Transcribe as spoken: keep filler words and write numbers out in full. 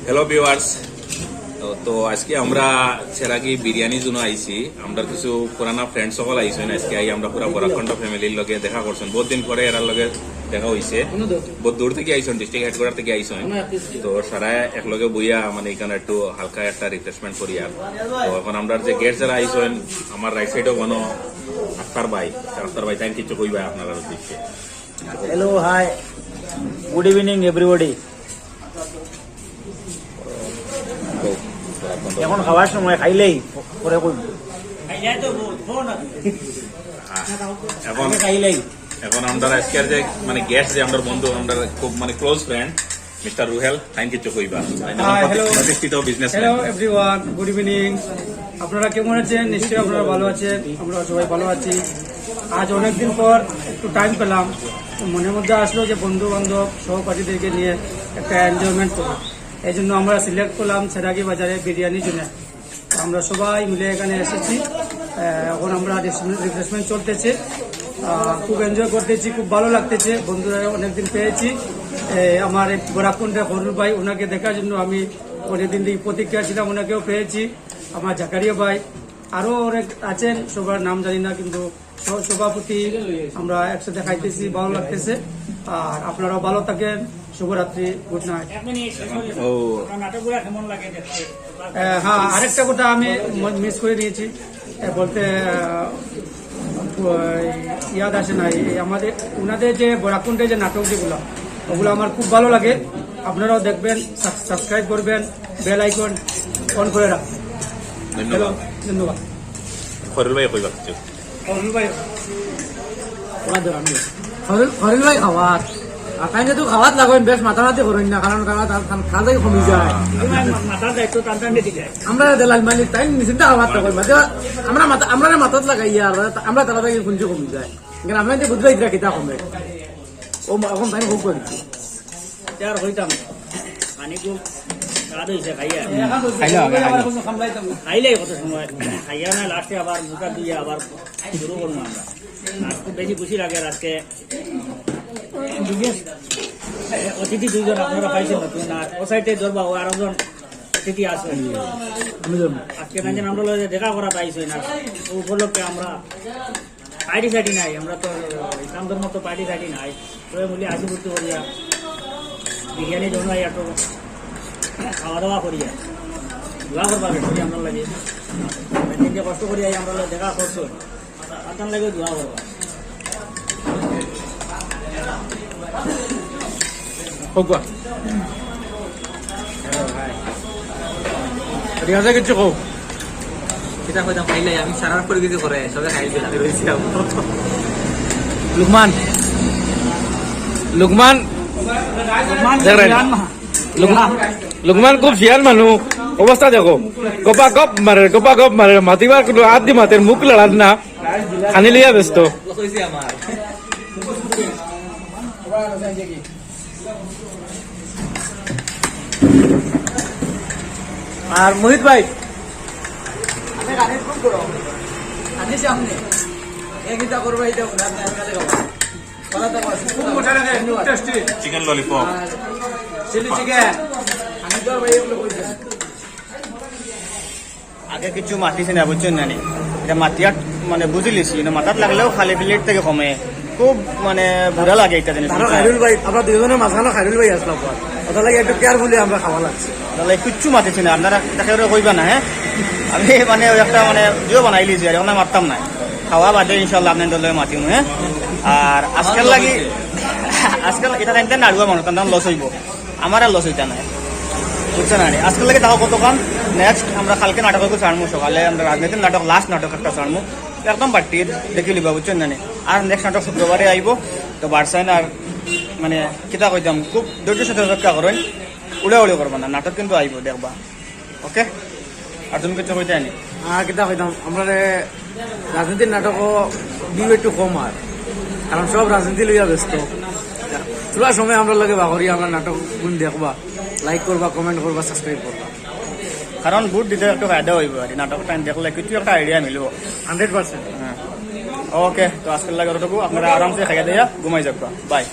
Hello viewers, তো, তো আজকে আমরা সেরাকি বিরিয়ানি জন্য আইছি। আমরা কিছু পুরানা ফ্রেন্ড সকল আইছেন আজকে। আই আমরা পুরা বরাকণ্ঠ ফ্যামিলির লগে দেখা করছেন, বহুত দিন পরে এরার লগে দেখা হইছে। বহুত দূর থেকে আইছেন, ডিস্ট্রিক্ট হেডকোয়ার্টার থেকে আইছেন। তো সারা একলগে বইয়া মানে এখানে একটু হালকা একটা রিফ্রেশমেন্ট করি। আর তো এখন আমরা যে গেস্ট যারা আইছেন, আমার রাইট সাইডও কোনো আক্তার ভাই, আক্তার ভাই তাই কিছু কইবা আপনারা উদ্দেশ্যে। Hello, hi, good evening everybody. এখন খাওয়ার সময় খাইলেই পরে কই এখন খাইলেই। এখন আমরা আজকের যে মানে গেস্ট, যে আমরা বন্ধু, আমরা খুব মানে ক্লোজ ফ্রেন্ড মিস্টার রুহেল, তাই কিছু কইবা। হ্যাঁ, hello. প্রতিষ্ঠিত business. Hello everyone, good evening. আপনারা কেমন আছেন? নিশ্চয়ই আপনারা ভালো আছেন, আমরা সবাই ভালো আছি। আজ অনেকদিন পর একটু টাইম পেলাম, তো মনের মধ্যে আসলো যে বন্ধু বান্ধব সহপাঠীদেরকে নিয়ে একটা এনজয়মেন্ট করি। এই জন্য আমরা সিলেক্ট করলাম সেরাকি বাজারে বিরিয়ানির জন্য। আমরা সবাই মিলে এখানে এসেছি। আহ, এখন আমরা রিফ্রেশমেন্ট চলতেছে। আহ, খুব এনজয় করতেছি, খুব ভালো লাগতেছে। বন্ধুরা অনেকদিন পেয়েছি। এ, আমার এক বরাককুন্ডের হরুল ভাই, ওনাকে দেখার জন্য আমি অনেকদিন থেকে প্রতীক্ষা ছিলাম, ওনাকেও পেয়েছি। আমার জাকারিয়া ভাই, আরও অনেক আছেন, সবার নাম জানি না, কিন্তু সহ-, সভাপতি আমরা একসাথে খাইতেছি, ভালো লাগতেছে। আর আপনারাও ভালো থাকেন, শুভরাত্রি, গুড নাইট। ও, হ্যাঁ, আরেকটা কথা আমি মিস করে নিয়েছি, এ, বলতে আহ, ওই, ইয়াদ আসে না, এই আমাদের ওনাদের যে বরাককুন্ডে যে নাটক যেগুলো, ওগুলো আমার খুব ভালো লাগে। আপনারাও দেখবেন, সাবস্ক্রাইব করবেন, বেল আইকন অন করে রাখবেন। ধন্যবাদ। ধন্যবাদ। হরুল ভাই কইবা কিছু। হরুল ভাই, হরিল ভাই খাওয়াত। আর তাই যেহেতু খাওয়াত লাগবেন, বেশ মাতামাতি করইন না, কারণ খাওয়াত আর খান খাওয়াই কমি যায়। মাথার দায়িত্ব টান টান দিয়ে যায়। আমরা দালাল মালিক তাই নিশ্চিন্তা খাওয়াত লাগবেন, মাঝে আমরা মাথা আমরা মাথাত লাগাই আর আমরা তারা তাই কুঞ্জ কমি যায়। কিন্তু আমরা যে বুঝবাই দিরা কিতা কমে। ও মা-, এখন তাই খুব করি। আর হইতাম পানি খুব স্বাদ হইছে খাইয়া। খাইলে হবে, খাইলে। খাইলে কত সময় খাইয়া না, লাস্টে আবার মুখা দিয়ে আবার শুরু করবো আমরা। আর খুব বেশি খুশি লাগে আজকে বিশেষ অতিথি দুইজন আপনারা পাইছেন নতুন, আর ও সাইডে ধরবা ও আরো জন অতিথি আছে। আজকে নাইনজন আমরা লগে দেখা করা পাইছি না, ও উপলক্ষে আমরা পার্টি সার্টি নাই, আমরা তো ইসলাম ধর্ম তো পার্টি সার্টি নাই। তবে বলি আসি বুঝতে করিয়া বিরিয়ানি জন্য একটু খাওয়া দাওয়া করিয়া দোয়া করবা বেশি আমরা লাগে। তিনটে কষ্ট করিয়া আমরা লগে দেখা করছো, আপনার লাগে দোয়া করবা। হোক বা। রিয়াজে কিছু কও। কিতা কইতাম খাইলাই, আমি সারার পরে কিছু করে সবে খাইছি, আমি রইছি। লুকমান। লুকমান। দেখ রে। লুকমান, লুকমান খুব শিয়ান মানুষ। অবস্থা দেখো। গপা গপ মারে, গপা গপ মারে। মাতিবার কোনো আদি মাতের মুখ লড়ার না। খানি লইয়া ব্যস্ত। কইছি আমার। আর মোহিত ভাই। Chicken lollipop. Chilli chicken. আগে কিছু মাতিছে না, বুঝছেন না নি? এটা মাতিয়ার মানে বুঝিলিছি, কিন্তু মাথাত লাগলেও খালি প্লেট থেকে কমে। খুব মানে বুরা লাগে এটা জিনিস। তারা খাইরুল ভাই, আমরা দুইজনের মাঝখানে খাইরুল ভাই আসলাম পর। ওটা লাগে একটু কেয়ারফুলি আমরা খাওয়া লাগছে। তাহলে কিচ্ছু মাতিছি না, আপনারা তাকে ওরা কইবা না, হ্যাঁ? আমি মানে ওই একটা মানে ভিডিও বানাইলিছি আর এখন আর মারতাম না। খাওয়া বাদে ইনশাল্লাহ আপনার দলে মাতিম, হ্যাঁ? আর আজকাল লাগি, আজকাল এটা জানতে নাড়ুয়া মানুষ, তার লস হইব। আমার আর লস হইতা নাই, বুঝছো না নি? আজকাল লাগে তাও কতক্ষণ, নেক্সট আমরা কালকে নাটক একটু ছাড়মু, সকালে আমরা রাজনীতির নাটক, লাস্ট নাটক একটা ছাড়মু, একদম বাট্টি দেখি লিবা, বুঝছো না নি? আর নেক্সট নাটক শুক্রবারে আইব, তো বারসাইন আর মানে কিতা কইতাম, খুব ধৈর্য সাথে অপেক্ষা করেন, উড়াউড়ি করবা না, নাটক কিন্তু আইব, দেখবা, ওকে? আর তুমি কিছু কইতে নি? আর কিতা কইতাম, আমরা রে রাজনীতির নাটকও ভিউ একটু কম আর, কারণ সব রাজনীতি লইয়া ব্যস্ত। থোড়া সময় আমরা লগে বাহরি, আমরা নাটক গুণ দেখবা, লাইক করবা, কমেন্ট করবা, সাবস্ক্রাইব করবা। কারণ ভোট দিতে একটু ফায়দা অইবো আর কি, নাটক টাইম দেখলে কিছু একটা আইডিয়া মিলবো। Hundred percent. ওকে, তো আজকের লাগি অতটুকু, আপনারা আরামসে খাইয়া দিয়া ঘুমাই যাবা। বাই।